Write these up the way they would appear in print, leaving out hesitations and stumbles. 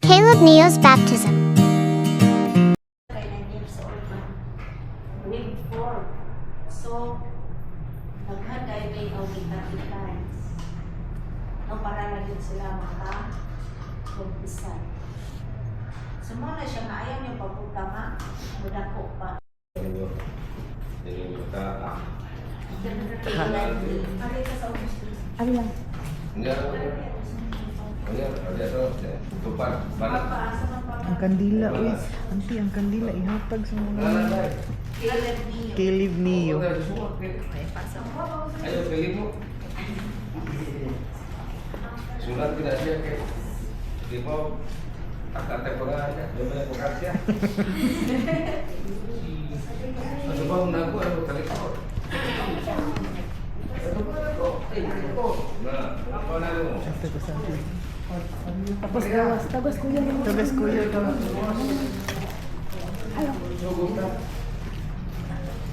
Caleb Neo's baptism. Kay 9 years old man. Week 4. So, naghaday kay times. No, para na din sila maka-kumpisan. Sumala siya na ayaw niya papunta nga. Madako pa. Parita sa Augustus. Ano lang? Ang kandila, uy. Auntie, ang kandila, ihatag sa mga Caleb Neo. Ayo, Caleb mo. Surat tidak siya kay di mo akate ko na siya. Di mo na bukas siya. Ano ba ang nago? Ano talikod? Tapos gawas, tagas kuya. Tagas kuya ito.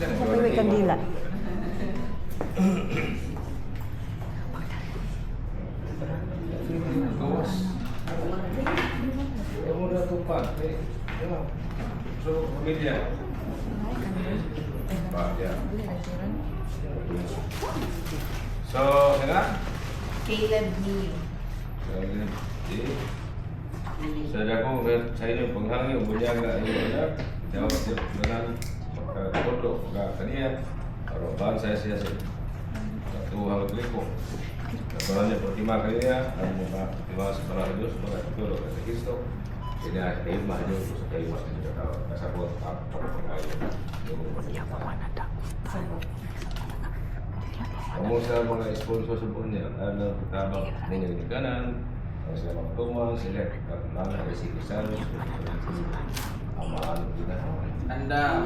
Ano may kandila? Gawas. Kamu dah tumpah. So, pamilya. Pak, ya. So, enggak? Caleb Neo. Saudara aku saya ni penghang yang punya agak ini ada jawab dia dengan foto agak tadi ya roban saya sia-sia satu hal telepon sebenarnya pertama kalinya dan terima sebenarnya itu sebenarnya itu loh kata Kristo ini ada mah itu sekali mas juga tahu kasar buat apa kamu saya mulai sponsor sebelumnya ada pertama ini di kanan saya Thomas, saya mana isi besar, amalan kita. Anda.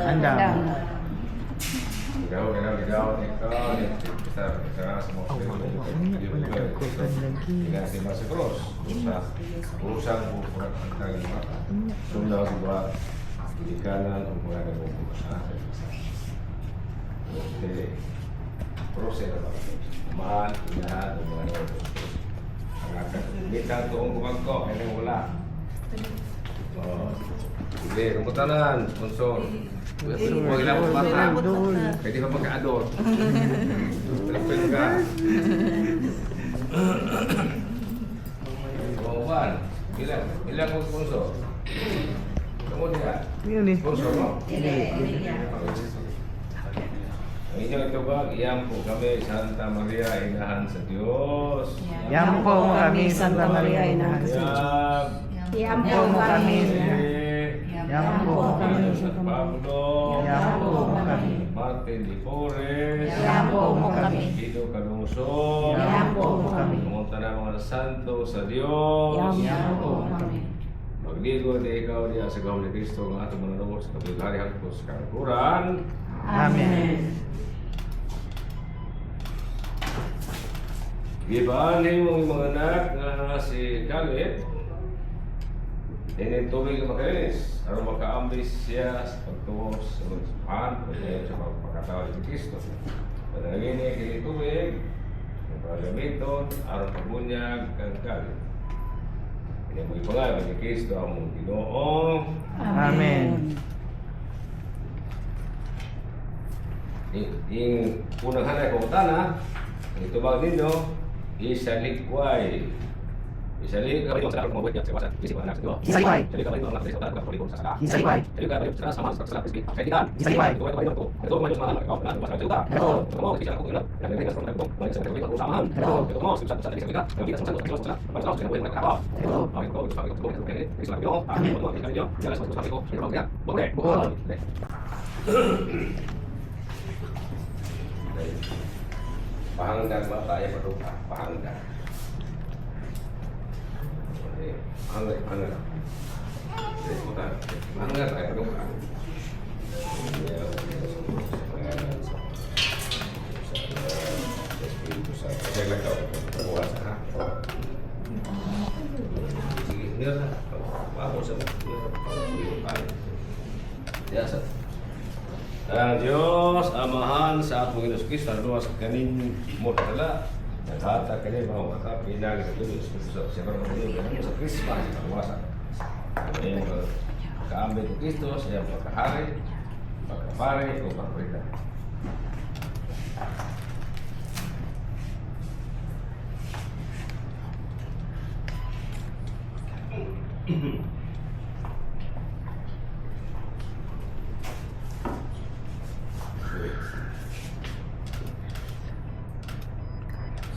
Jauh, nih besar semua. Dengan tema terus, urusan kali mata. Sudah buat di kanan, hubungan dengan usaha. Oke, proses apa? Amalan, hubungan dengan kita tuong kumangko, ini wala. Oh, sige, rumputanan, sponsor. Huwag lang mo bata. Pwede pa magka-ador. Telepon ka. Buwan, ilang mo sponsor? Kamu dia? Yun eh. Sponsor mo? Ang inyong itubag, iyan po kami, Santa Maria, Inahan sa Diyos. Yan po mo kami, Santa Maria, Inahan sa Diyos. Yan po mo kami. Yan po mo kami. San Pablo. Yan po mo kami. Martin de Forres. Yan po mo kami. Guido Caruso. Yan po mo kami. Pumunta na mga santo sa Diyos. Yan po mo kami. Magligo di ikaw diya sa gawin ni Kristo ng atong manunod sa kabilharihan ko sa kakuran. Amen. Gibaan mo mga anak nga si Caleb. Ini tubig na makalinis. Aron makaambis siya sa pagtuo sa Tuhan o sa pagkatawad ni Kristo. Panalangin niya kini tubig, pagamiton, aron pagbunyag kang Caleb. Ini mo ipangalan ni Kristo ang mong Ginoo. Amen. Yung unang hanay kong tana, ito ba ninyo? Isalikway. Isalikway. Isalikway. Isalikway. Pahanggang ba tayo paduka? Pahanggang. Pahanggang. Pahanggang tayo paduka. Jaga kau berpuasa. Sige, biar lah. Bagus sama. Biasa. Ang Diyos, Amahan sa atong Panginoon Kristo, ang luwas kanin mo tala, naghata kanin mga mata, pinag sa Diyos, sa Panginoon, sa Krismas, sa luwasan. pagkaambay ko Kristo sa iyang pagkahari, pagkapare o pagkapita.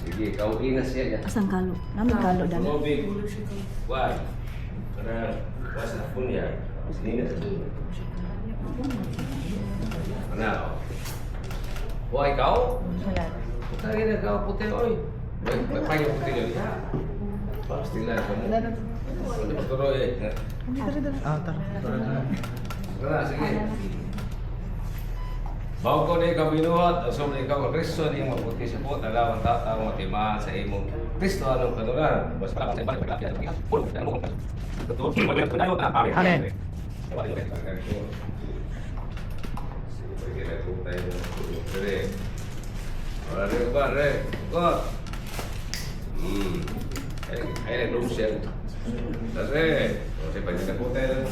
Sige, kauwi na siya. Asang kalo? Namin kalo dali. Tubig. Why? Para pas na pun ya. Sini na sa dulo. Ano? Why ikaw? Wala. Tari na ikaw puti oy. May payo puti niya. Pasti na kamu. Ano ba turo eh? Dali. Ah, tara. Tara, sige. Bago ko na ikaw binuhat, so na ikaw ang Kristo na iyong mabuti sa po, dalawang tatang matimahan sa imong Kristo anong kanulan. Basta pa sa ibang pagkakita ng puro na mo. Totoo, pagkakita ko na yun, amen. Amen. Ahora re ba re ko. Ay room share. Re. Kasi pag kita po tayo.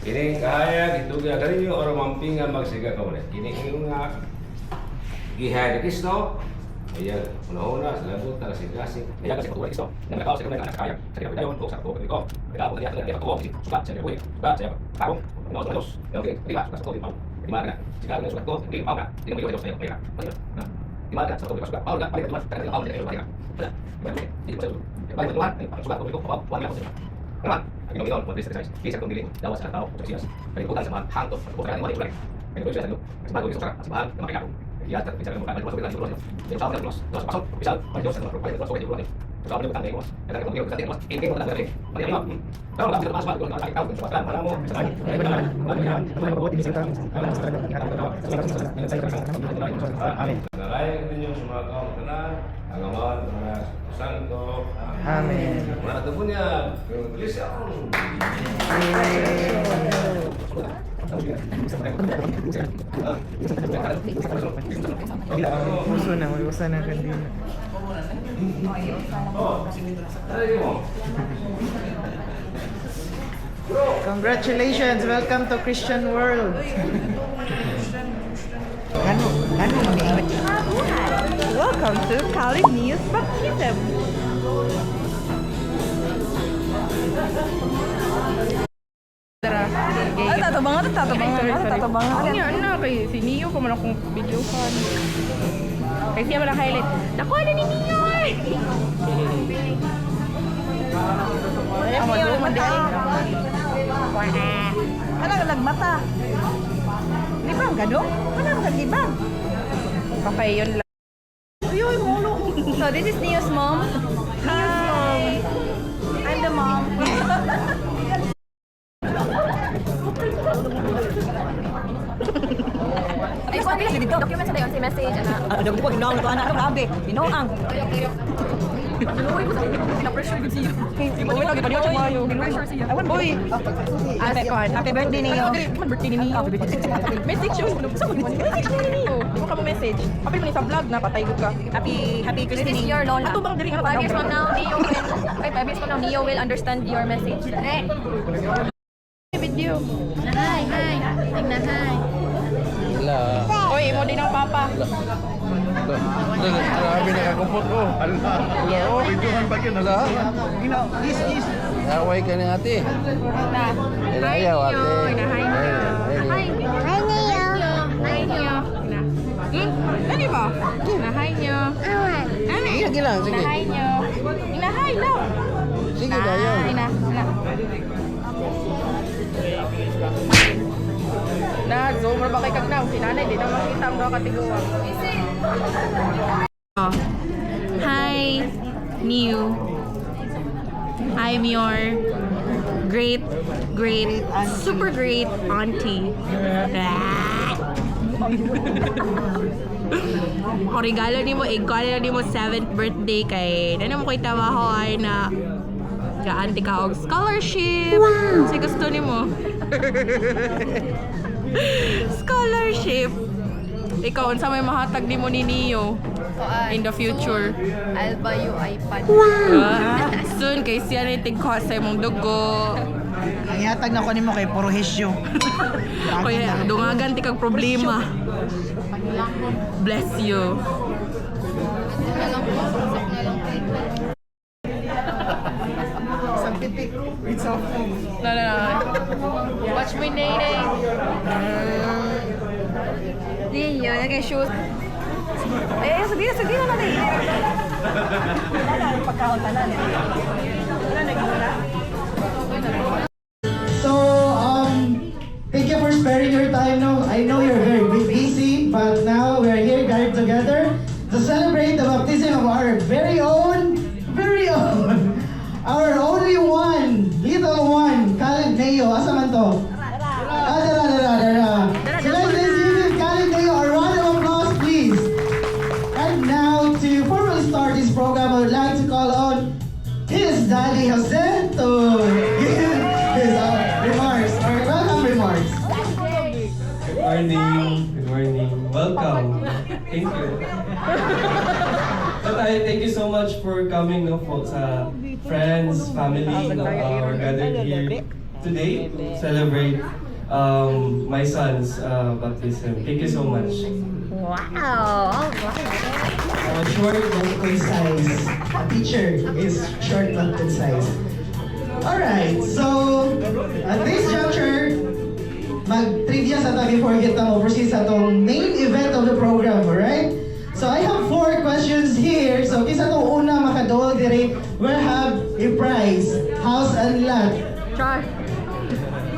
Kini kaya gitu ya kali orang mampingan magsiga ka ulit. Kini nga gihay ni Kristo. Ayan, una-una sa labot na kasing-kasing. Kaya kasi patuloy Kristo. Nang nakaw sa kamay na kaya. Sa kaya dayon ko sa ko ko. Kaya ako niya ko si sukat sa ko. Sukat sa parong. Ano sa dos. Okay, di ba? Sa ko di pa. Di ba na? Sigaw na sukat ko. Di pa ka. Di mo yo sa pera. Di ba ka sa ko sukat. Paul ka balik ka sa ako na pera. Wala. Di ba? Balik tuan, sukat ko ko. Wala ko. Naman, ang ginawa mo sa exercise. Bisa kong giling dawas sa tao sa siyas. Kaya ko sa mga hangto, ko sa mga ibang. Kaya ko sa ano, sa bago sa bahan na makikita. Ya, tak bisa mo kan masuk ke dalam. Jadi tahu kan terus masuk bisa pada dosa terus pada dosa itu. Kalau ada tanda mas, ada kita kita mas, ini kita dari. Mari ya. Kalau kita masuk kalau kita tahu kesempatan mana mau. Amin. Narai ninyo semua kaum kenal, agawan para santo. Amen. Mana tu punya tulis ya. Uso na, may usa na kandila. Congratulations! Welcome to Christian World! Welcome to Calib News Baptism! Ay, tatabangan. Ano yan na, kay si Neo ko man akong video fan. Kay siya man ang highlight. Nakuha na ni Neo eh! Ang maduman din. Ano ka nagmata? Libang ka do? Ano ka libang? Okay, yun lang. Uy, mulo! So, this is Neo's mom. Hi! I'm the mom. Ay, so, hindi dito. Document sa dayon si message. Ano ko ginawa ko anak grabe. Binoang. Uy, pina-pressure ko siya. Uy, lagi pa niyo mayo. Pressure siya. Uy. Happy birthday niyo. Man, birthday ni Neo. Message yun. Saan mo message ni Neo? Di mo ka mo message. Kapit mo ni sa vlog na patay ko ka. Happy This Christmas. is your Lola. Ato bang diri nga 5 years from now, Neo will... Ay, 5 years from now, Neo will understand your message. Video. Hi. Tingnan, hi. Oy, imo din ang papa. Grabe nakakumpot ko. Hello, videohan pa yun. Hala. Naway ka ni ate. Na. Inayaw ate. Hi, Neo. Hi, Neo. Dali ba? Na, hi, Neo. Sige lang, sige. Na, hi, Neo. Na, hi, lang. Sige dayon. Na. Na, zoom ba kay kagnaw? Si nanay, di na makita ang katiguan. Hi, Neo. I'm your super great auntie. O regalo ni mo 7th birthday kay nana mo ko'y tawahoy na gaanti ka og scholarship. Si gusto ni mo. Scholarship. Ikaw unsa may mahatag nimo ni Neo? in the future? I'll buy you iPad. Soon, kay siya na tingko sa imong dugo. Ang ihatag na ko nimo kay puro hisyo. Kaya dungagan ti kag problema. Bless you. Isang pitik. It's off. No. Watch me, Nene. Di yun, nag-shoot. Eh, sabihin na natin. So, thank you for sparing your time. No, I know you're very busy, but now we're here gathered together to celebrate the baptism of our very own, our only one, little one, Khaled Neo. Asa man to? Dara. So guys, let's give Khaled Neo a round of applause, please. And now, to formally start this program, I would like to call on his daddy Jose to give his remarks, or welcome remarks. Good morning. Welcome. Thank you. But thank you so much for coming, no, folks, friends, family, we're gathered here today to celebrate my son's baptism. Thank you so much. Wow! Short but concise. A teacher is short but concise. Alright, so at this juncture, mag-trivia sa tabi before kita overseas sa tong main event of the program, alright? So I have 4 questions here. So kisa tong una makadool dire, we'll have a prize. House and Lot.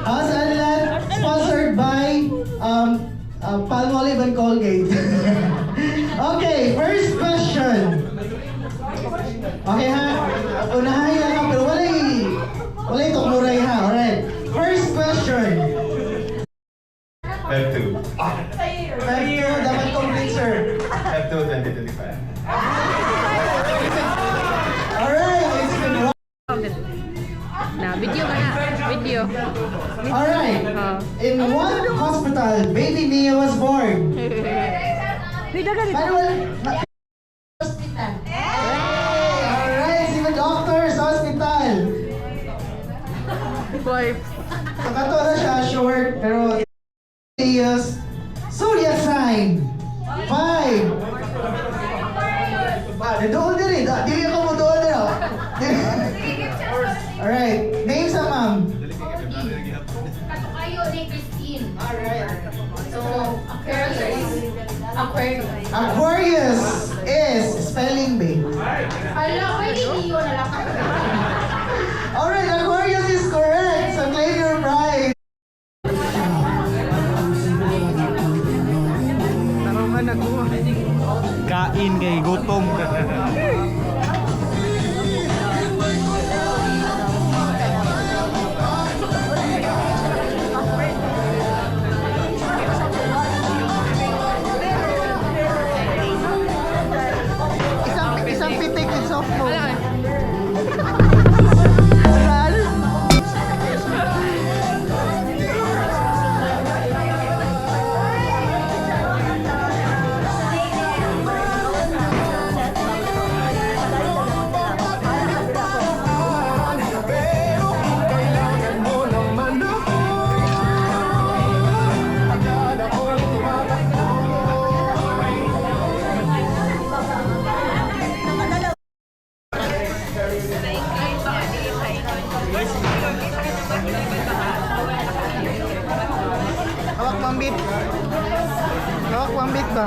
House and Lot, sponsored by Palmolive and Colgate. Okay, first question. Okay ha? Unahay lang ha, pero walay tukmuray ha. Alright. First question. F2. Thank you, dapat complete sir. F2 2025. Alright, it's been wrong. Na, video ka na. Video. Alright. In what hospital baby Nia was born? Hospital. Alright, si doctor's hospital. Wife. Nakato na siya, short, pero Yes. Zodiac sign. 5. Doon din eh. Dili ako mo doon din oh. Alright. Name sa ma'am. Kayo ni Christine. Alright. So, Aquarius. Aquarius is spelling bee. Hala, pwede niyo na lang. Alright, Aquarius is correct. So claim your prize. Tarungan ako. Kain kay gutom. Isang pitik it's off mo. Hawak pambit. Hawak pambit ba?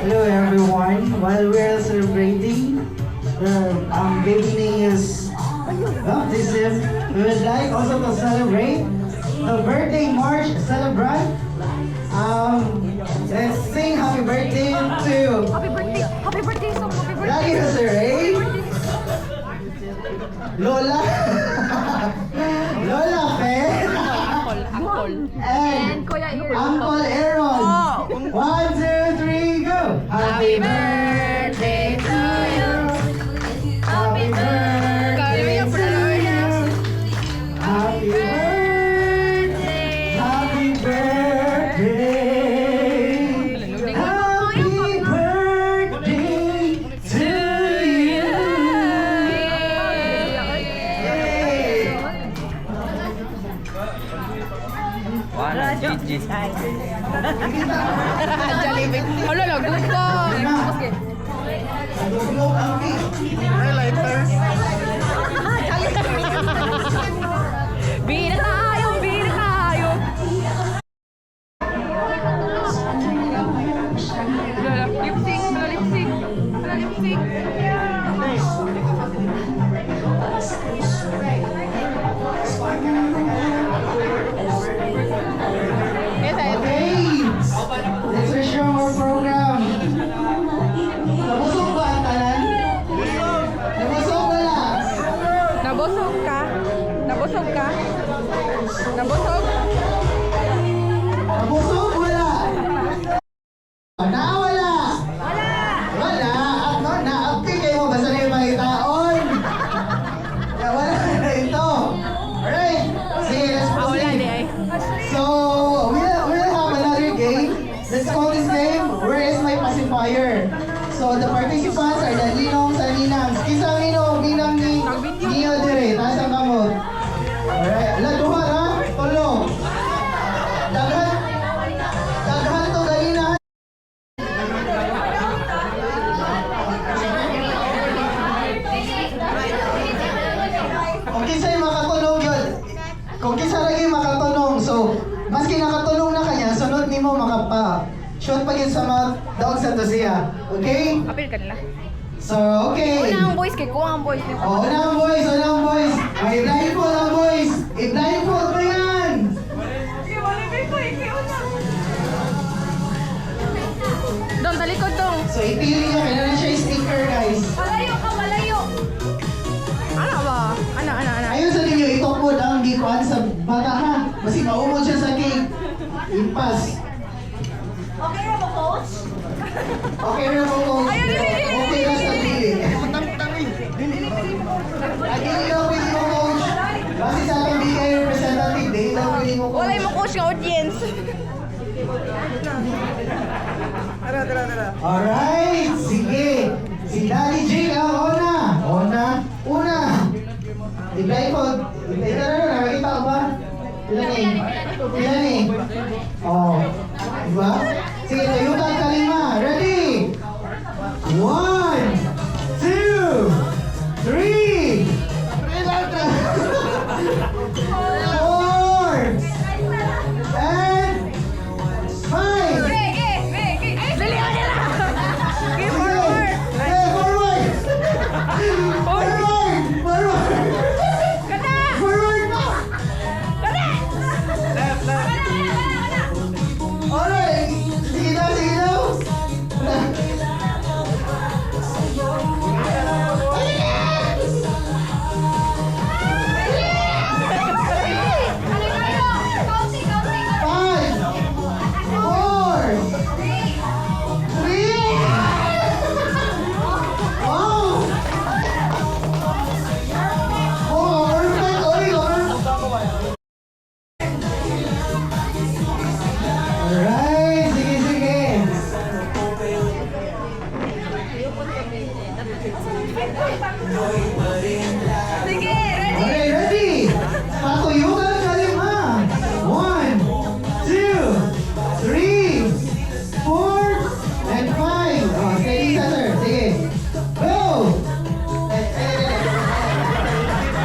Hello everyone. While we're celebrating baby Nia's baptism, we would like also to celebrate the birthday march celebrant. Let's sing happy birthday to Happy birthday, so happy birthday. Lagi na Sir Ray, Lola, Lola Fe, Jollibee. Hala, nagusto. Bira tayo, bira tayo. Lip sync, lip sync, lip sync. Okay, let's resume our program. Nabusog ba ang tanan? Nabusog wala? Nabusog ka? Nabusog ka? Nabusog? Nabusog wala? Wala! Wala! At no, na-upti kayo mo basta na yung mga itaon. Kaya wala na ito. Alright, sige, let's Wala proceed. di ay. So, we'll have another game. Let's call this game, Where is my pacifier? So, the participants are the ninongs and ninangs. Kisang ninong ni Nio dire, taas ang kamot. Alright, laduhan ha, tulong. Daghan to ganina. Kung kisa'y makatulong yun, kung kisa lagi makatulong, so, maski nakatulong na kanya, sunod nimo makapa. Shoot pa yun sa mga daog sa to siya. Okay? Apil ka nila. So, okay. Una ang boys kay kuha ang boys. Oh, unang boys. Ay, blindfold ang boys. I-blindfold mo yan. Dong, talikod dong. So, ipili niya. Kailangan siya sticker, guys. Malayo ka, malayo. Ano ba? Ano? Ayun sa ninyo, itokod ang gikuan sa bata, ha? Kasi maumod siya sa cake. Impas. Okay na ba, coach? Okay na po, coach. Ayun, dili. Okay na sa pili. Ay, dili daw pwede mo, coach. Kasi sa ating BK representative, dili daw pwede mo, coach. Walay mo coach nga audience. Alright, sige. Si Daddy J ang una. I-blindfold. Ito na, nakakita ko ba? Ilan eh? Oh. Diba? Sige, tayo ka kalima. Ready? 1, 2, 3, 4, and 5. Dali ka nila! Give Forward! forward! Forward! Kada! Forward na! Kada! Alright! Sige daw! Five! 4! 3! Wow! Oh, perfect! Alright! Sige! Sige, ready? Okay, ready? Patuyugan ka lima. 1, 2, 3, 4, and 5. Oh, steady ka, sir. Sige. Go!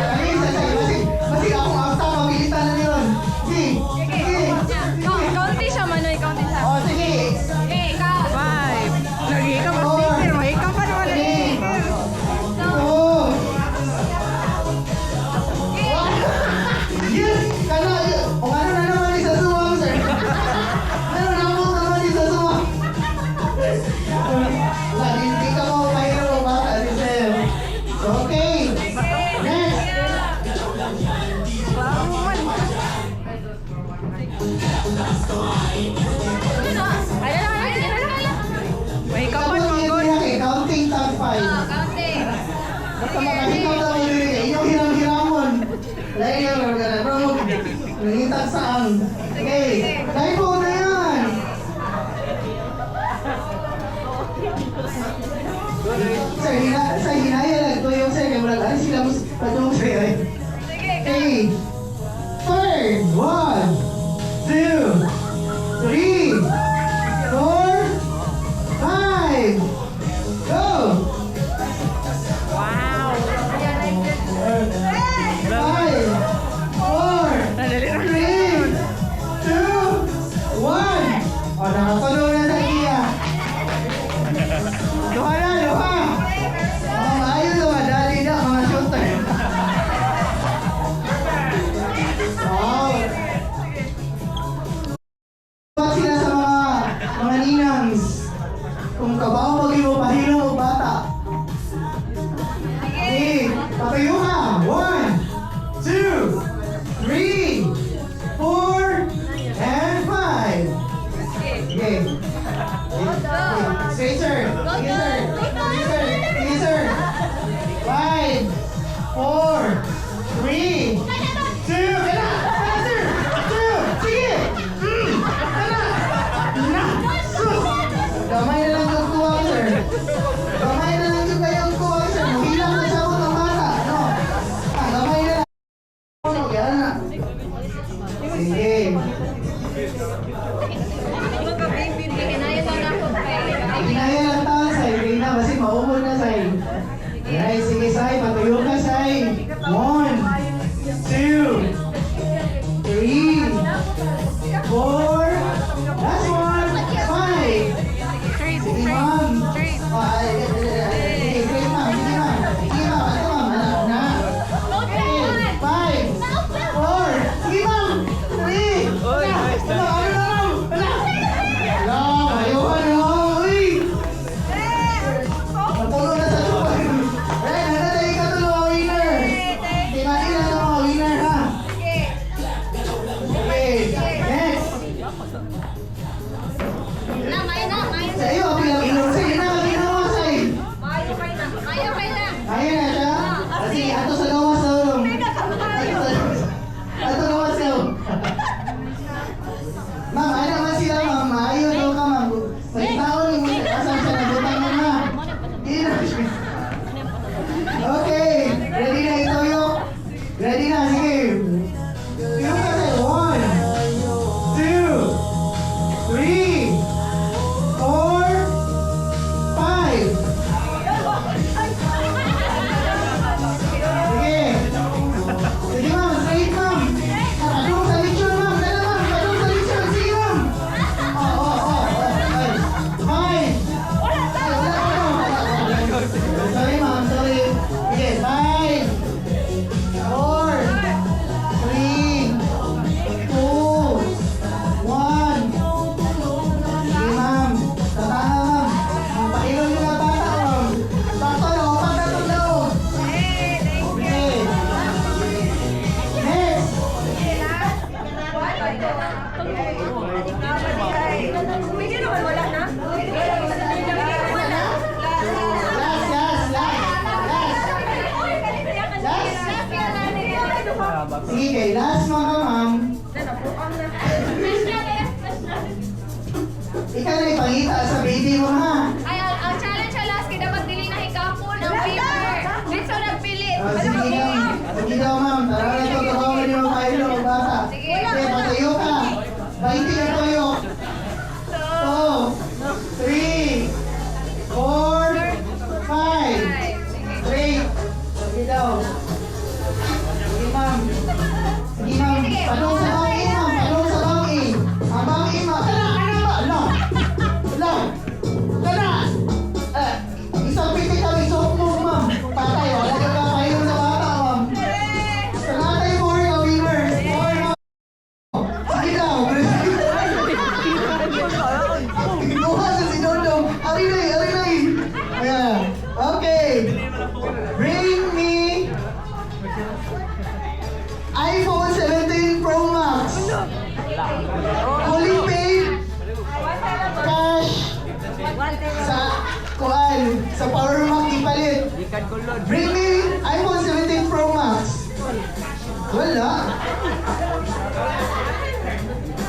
Ay, masig akong afta, mabilitan na yun. Sige. County siya, Manoy. County siya. Oh, sige. Okay, ikaw. 5. Lagi ka mag-sticker. Mahikam pa naman ang sticker. 2. Yes! Kana, kung ano na naman isa suwang, sir. Ano na mo naman isa suwang. Lagi, hindi ka mo mahirap ang bata, sir. Okay. Next. Mahikam pa Tapos naman yun good. niya kay counting top 5. Counting. Basta makahikaw lang yun kay inyong hiram-hiramon. Lain yung mga ganun. Nangitag saan. Okay. 3, 4, 5. Go! Wow! 5, 4, 3, 2, 1. O, nakatulong na sa iya. Luha na, luha! O, ayun luha. Dali na, mga shooter. Wow! Ba't sila sa mga ninangs? Kung kabaw maging mo, pahilo mo bata. Okay, patayo ka. 1, 2, 3, 4, and 5. Okay. Straight sir. Sige sir. Sige sir. Sige sir. 5, 4, 3, 2, kaya na! Sir! 2, sige! Kaya na! Sus! Gamay na lang yung kuwang sir. Gamay na lang yung kayong kuwang sir. Hilang na siya ako ng bata. No? Gamay na lang. Ano? Kaya na. Sige. Kinaya lang taon say. Kaya na. Kasi maumod na say. Alright, sige say. Patuyo ka say. 1, 2, 3, 4, last one, 5. Sige ma'am. Sige, great ma'am. Sige ma'am. Sige ma'am. Ito ma'am. Anak na. Okay, 5, 4. Sige ma'am. 3. Ano na ma'am? Wala, ayuhan na. Uy! Matulog na sa tuwan. Eh, nanatay ka to mga winner. Tingnan na mga winner ha. Okay, next. Sa iyo, bilang ilong. Sige na, ginawa sa'yo. Kaya na siya? Kasi ato sa gawas sa ulong. Ato gawas sa ulong. Ma'am, ano naman sila ma'am? Maayon daw ka ma'am. Pagtaon mo, asan siya nabutang mo na. Hindi na siya. Okay, ready na ito yung. Ready na, sige. Yung kasi, 1, 2, 3, 4, 5. Sige. Sige ma'am, straight ma'am. Padung sa lechon ma'am. Dala ma'am, padung sa lechon. Sige ma'am. Ay. Fine. Sorry ma'am, sorry. Sige, 5, 4, 3, 2, 1. Sige ma'am. Tatahan ma'am. Pakilon nyo na bata ma'am. Bata na, bata to daw. Okay. Next. Sige, kay last mga ma'am. Ikaw na ipangita sa baby mo ha. Ang challenge sa last kay dapat dili na hikapon ang paper. Dito nagpilit. Sige daw ma'am. Tara na ito. Tabawan niyo ang pailo ng bata. Sige. Okay, patayo ka. 20 na tayo. 2, 3, 4, 5. Straight. Sige daw. Sige ma'am. Sige ma'am. Padung sa bangin ma'am. Padung sa bangin. Ang bangin ma'am. Tara! Ano ba? Ala! Ala! Tara! Isang pitik kami soft move ma'am. Patay. Wala ka ba pailo sa bata ma'am. Tara tayo more ka winner. More ma'am. Sige daw. Buha sa sinodong. Arinay, arinay. Ayan. Okay. Bring me iPhone 17 Pro Max. Fully paid. Cash. Sa kuan. Sa Power Mac ipalit. Bring me iPhone 17 Pro Max. Wala.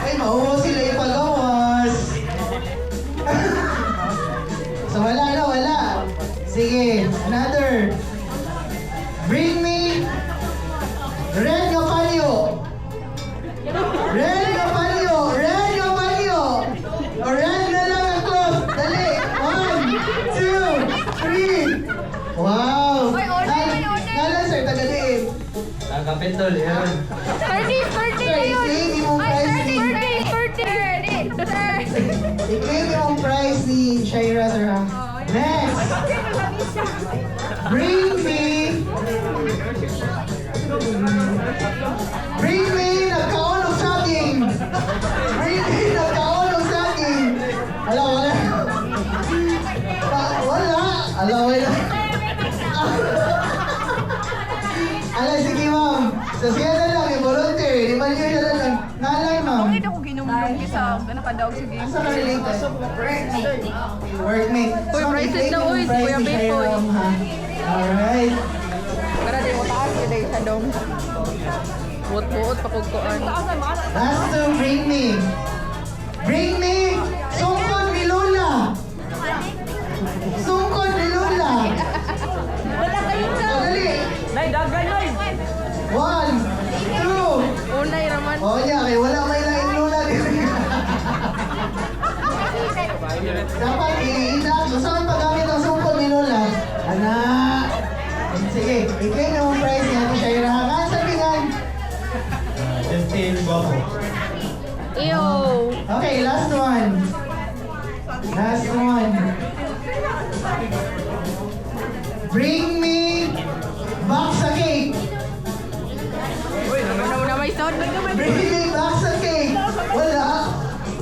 Ay, mauho sila ipagawas. So wala na, wala. Sige, another. Bring me Red Gapalio. Red Gapalio. Red Gapalio. Kapit tol, yan. 30 So, na yun! i-claim yung Ay, prize ni... 30! I-claim yung prize ni Shaira, sir, ha? Next! Bring me nagkaon ng saging! Bring me nagkaon ng saging! Ala, wala. Wala! Ala, wala. Ala, sige ma'am. So siya na lang, yung volunteer. Di ba niyo na lang? Nalay ma'am. Bakit ako ginumdum isa? Nakadaog sa game. Asa ka related? Workmate. Uy, prices na, uy, si Kuya Babe, uy. Alright. Para di mo taas yun ay sa dong. Buot-buot, pakugkuan. Last to bring me. Bring me sungkod ni Lola. Sungkod ni Lola. Dali. Nay, dagan, nay! 1, 2. Unay raman. Oh, yeah, kaya wala may laing Lola dito. Dapat i-inak. So, saan paggamit ang sungkod ni Lola? Anak. Sige, i-claim na mong prize niya. Shaira, nga sabihan. Justin Boko. Ew! Okay, last one. Last one. Bring me box of cake. Ano mo na may sound? Bring me box of cake. Wala.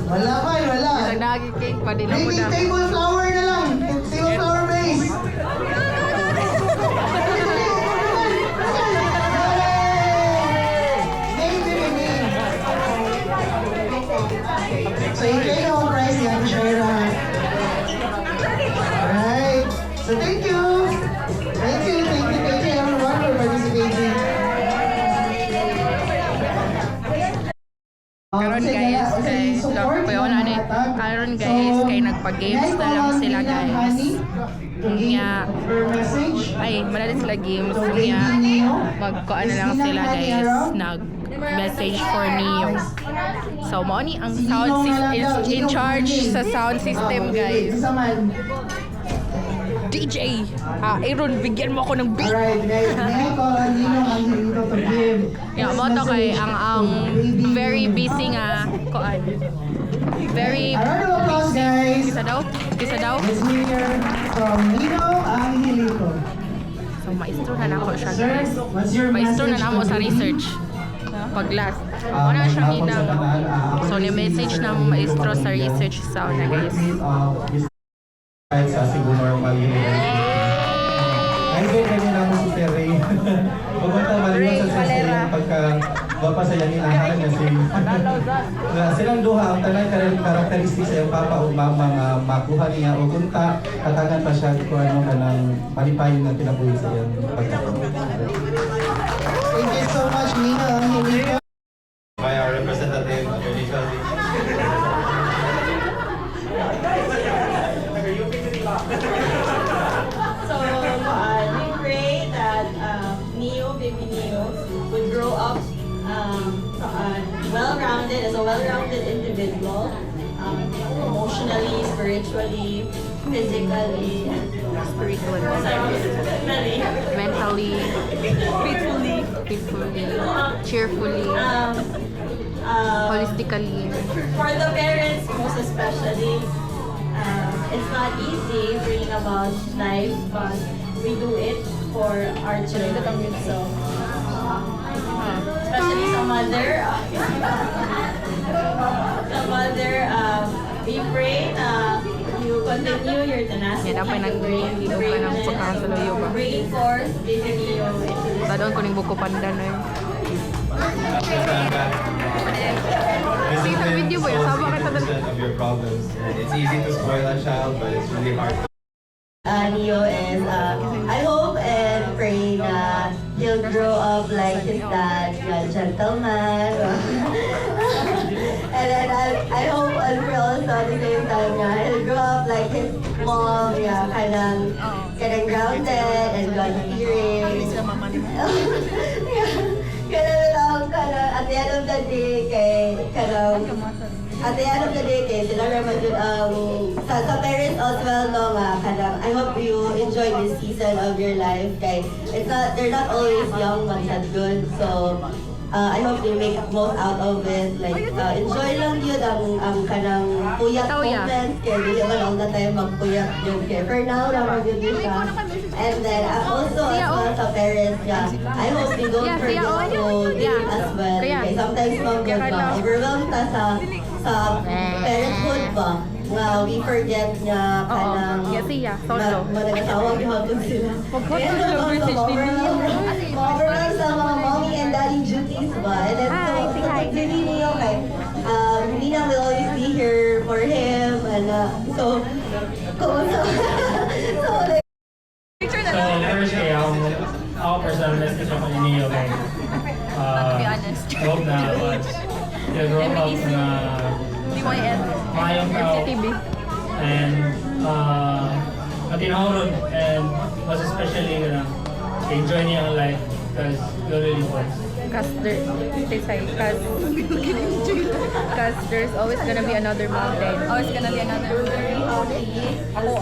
Wala pa, wala. Isang dagi cake pa din Bring ako me na. table flower na lang. Table flower base. So, i-claim na ang prize niya, Shaira. Alright. So, thank you. Thank you everyone for participating. Karon guys, kay Kuya ni. Karon guys, kay nagpa-games na lang sila guys. Nga, ay, malali sila games. Nga, magkuan na lang sila guys. Nag-message for Neo. So, mo ni ang sound system is in charge sa sound system guys. DJ! Aaron, bigyan mo ako ng beat! Alright, guys. Ngayon ko, Nino ang dito to give. Yeah, mo to kay ang very busy nga kuan. Very A round of applause, guys. Kisa daw? Kisa daw? Let's hear from Nino Angelito. So, maestro na nako siya Sir, guys. what's your Maestro na message namo to sa the research. Pag last. Wala siya ginang. So, ni-message ng maestro sa research sa na guys. Kahit sa siguro normal yun. Ay, ganyan lang mo si Terry. Pupunta maliwan sa sensei pagka mapasayanin ang hanan niya si... Silang duha, ang tanang karakteristik sa iyong papa o mama nga makuha niya o kunta, katangan pa siya kung ano ka ng malipayon na kinabuhi sa iyong pagkakaroon. Thank you so much, Nino Angelito. By our representative, Attorney Shelby. So, we pray that baby Neo, would grow up well-rounded, as a well-rounded individual, emotionally, spiritually, physically, mentally, faithfully, cheerfully, holistically. For the parents, most especially, it's not easy bringing about life, but we do it for our children. So, especially sa mother, we pray na you continue your tenacity. Yan, dapat nang hilog ka ng pagkakasalayo ba? Bringing forth baby Neo into this. Tadon ko ning buko pandan eh. Sa video ba yun? Sama ka tadon. Of your problems. It's easy to spoil a child, but it's really hard. Neo is, I hope and pray na he'll grow up like his dad, a gentleman. And then I hope and pray also at the same time na he'll grow up like his mom, kanang grounded and God-fearing. Kanang at the end of the day, kay kanang at the end of the day, kay sila naman yun, sa parents as well, no, nga, kanang, I hope you enjoy this season of your life, kay they're not always young, but that's good, so, I hope you make most out of it. Like, enjoy lang yun ang kanang puyat moments. Kaya hindi naman all the time magpuyat yun. Kaya for now, naman yun siya. And then, also, as well sa parents, yeah, I hope you don't forget to do it as well. Kaya sometimes overwhelmed ta sa parenthood ba? Nga, we forget nga kanang manag-asawag yung hapon sila. Kaya overwhelmed sa mga mommy and daddy duties ba? And then, so, hindi niyo kay, Nina will always be here for him. And so, like, So, first day, ako personal message ako ni Neo kay hope na once you grow up na mayong tao and matinahurod and mas especially enjoy niya ang life because you really want. Because there's always gonna be another mountain. Always gonna be another Ako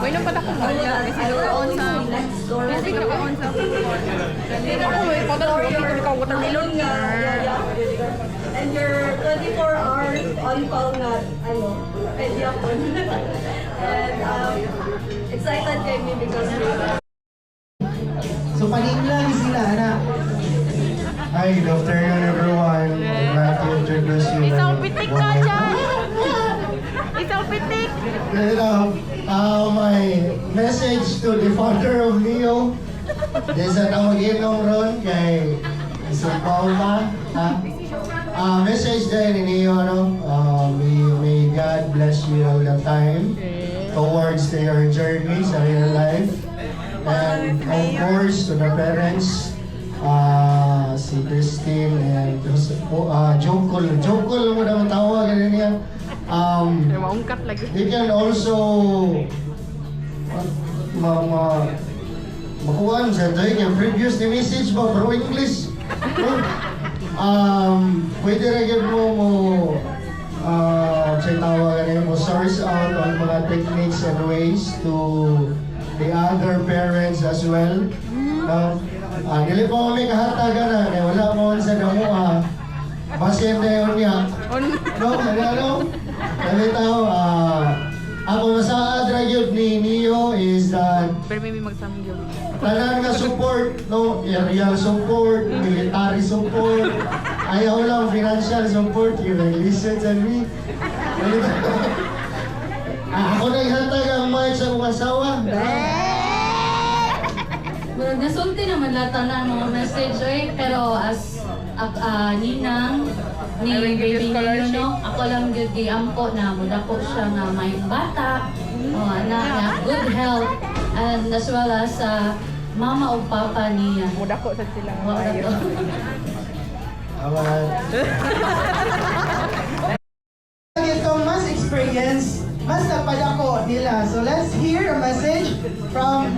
Wait lang pala kung on sa next door. Kasi on sa watermelon nga. And you're 24 hours on call na, pwede ako. And excited kay me because So paninglang sila, anak. Hi, good afternoon everyone. I'd like to introduce you. Isang pitik ka dyan! Isang pitik! My message to the father of Leo. This is ang mag-inom ron kay Paula. Message din ni Leo, may God bless you all the time towards your journey sa real life. And of course, to the parents, si Christine and Jokol mo naman tawag niya. Maungkat lagi. They can also makuhaan sa tayo yung previous ni message ba bro English. Pwede rin mo say tawagan mo source out on mga techniques and ways to the other parents as well. Dili pa kami kahatagan na, kaya wala mo sa damuha. Basin na yun niya. No? Dali tao, ako masaad ra gyud ni Neo is that Pero may magsamgyol. tanan nga support, no? Aerial support, military support, ayaw lang financial support, you will listen to me. Ako naghatag ang mic sa mga asawa. well, nasulti naman lahat na mga message pero as ninang ni baby Nino, ako lang gyud giampo na mudako siya nga may bata, na good health and as well as mama o papa niya. Mudako sa silang Wow, maayo. Itong mas experience, mas napadako nila. So let's hear a message from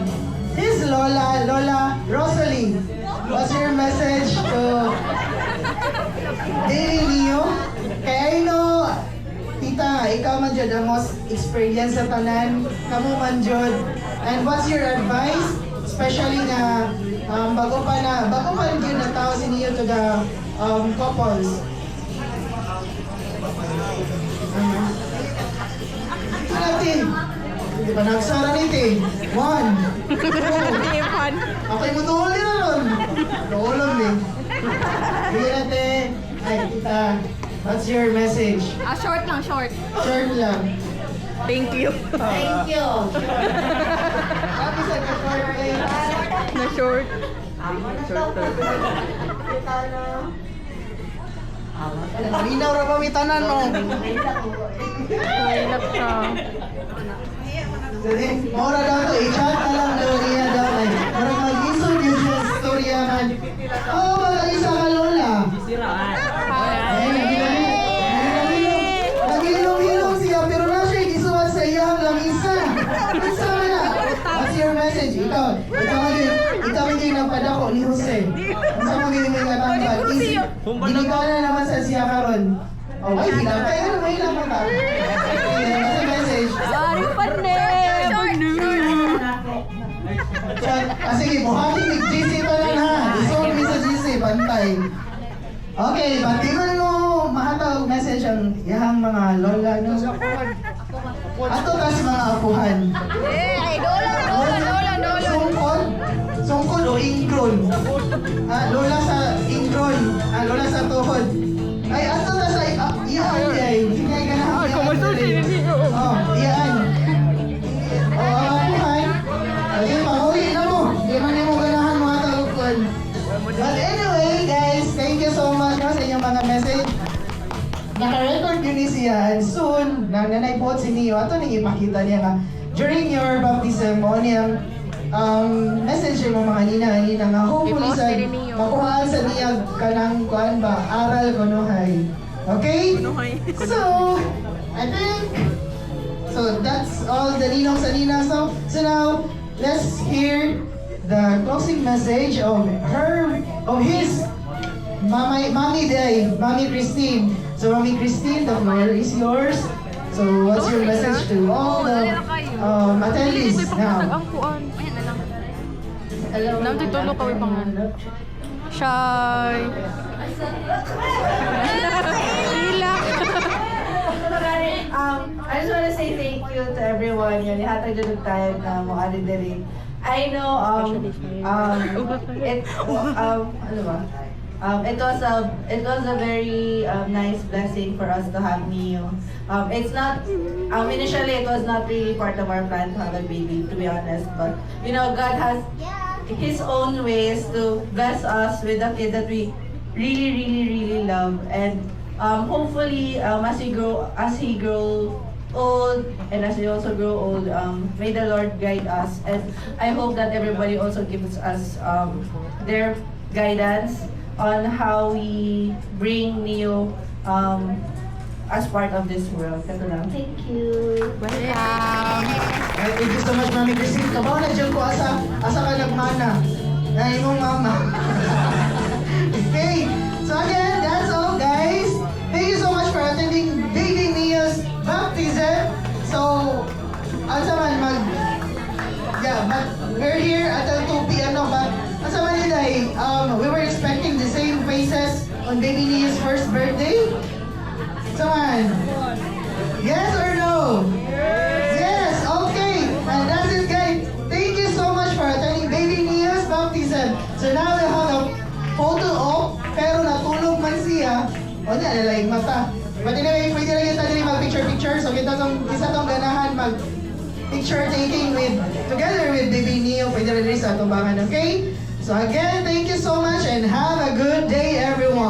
his Lola, Lola Rosalie. What's your message to Daddy Leo? Kaya I know, tita, ikaw man dyan ang most experience sa tanan, kamu man dyan. And what's your advice? Especially na bago pa rin yun na tao si Leo to the couples. Ate, hindi pa nagsara nito eh. 1, 2, okay mo tuol nila nun. Tuolog eh. Sige natin. Ay, kita. What's your message? Short lang, short. Short lang. Thank you. Thank you. Happy sa short eh. Na short. Malinaw ra pamitanan mo. Mahirap ka. Maura daw to, i-chat na lang daw niya daw ay. Parang mag-isod yun siya sa storyahan. Oo, mga isa ka lola. Nag-ilong-ilong siya, pero na siya isuwan sa iyang lamisa. Isa mo na. What's your message? Ikaw magiging nagpadako ni Jose. Isa magiging Ginikaw na naman sa siya karon. Oh, ay, hilang pa. Ano, may hilang pa ka? Kasi message. Sorry pa Sige, buhati ni GC pa lang ha. Isolve mi sa GC, pantay. Okay, batingan mo mahatag message ang iyang mga lola, no? Ato kasi mga apuhan. Dola. Sungkol? Sungkol o ingkron? Lola sa ingkron. Lola sa tuhod. Ay, ato na sa iyaan kay. Hinay ka na. Oh, iyaan. Oh, apuhan. Ay, pahuli na mo. Di man mo ganahan mga tagukon. But anyway, guys, thank you so much sa inyong mga message. Naka-record yun ni siya, and soon, nanay po si Neo, ato nang ipakita niya nga, during your baptism, mo niyang message yung mga nina nga, hopefully sa makuhaan sa niya kanang kuan ba, aral kunuhay. Okay? So, I think, so that's all the ninong sa nina. So now, let's hear the closing message of his Mommy Day, Mommy Christine. So, Mommy Christine, the floor is yours. So, what's your message to all the attendees now? Hello. Tulo kami pangalan. Shy. I just want to say thank you to everyone. Yun, hatag dyan ng time na mo arin dali. I know, it was a very nice blessing for us to have Neo. It's not initially it was not really part of our plan to have a baby, to be honest. But you know, God has His own ways to bless us with a kid that we really love. And hopefully, as he grow old and as we also grow old, may the Lord guide us. And I hope that everybody also gives us their guidance on how we bring Neo as part of this world. Kato lang. Thank you. Thank you so much, Mami Christine. Kabaw na dyan ko asa ka nagmana. Na imong mama. Okay. So again, that's all, guys. Thank you so much for attending Baby Neo's baptism. So, asa man but we're here until 2 p.m. But asa man nila we were expecting the same faces on Baby Neo's first birthday. Someone? Yes or no? Yes, okay. And that's it, guys. Thank you so much for attending Baby Neo's baptism. So now we have a photo op, pero natulog man siya. O niya, nalaing mata. But anyway, pwede lang yung tayo mag-picture. So isa tong ganahan mag-picture taking together with Baby Neo. Pwede rin sa tumbangan, okay? So again, thank you so much and have a good day, everyone.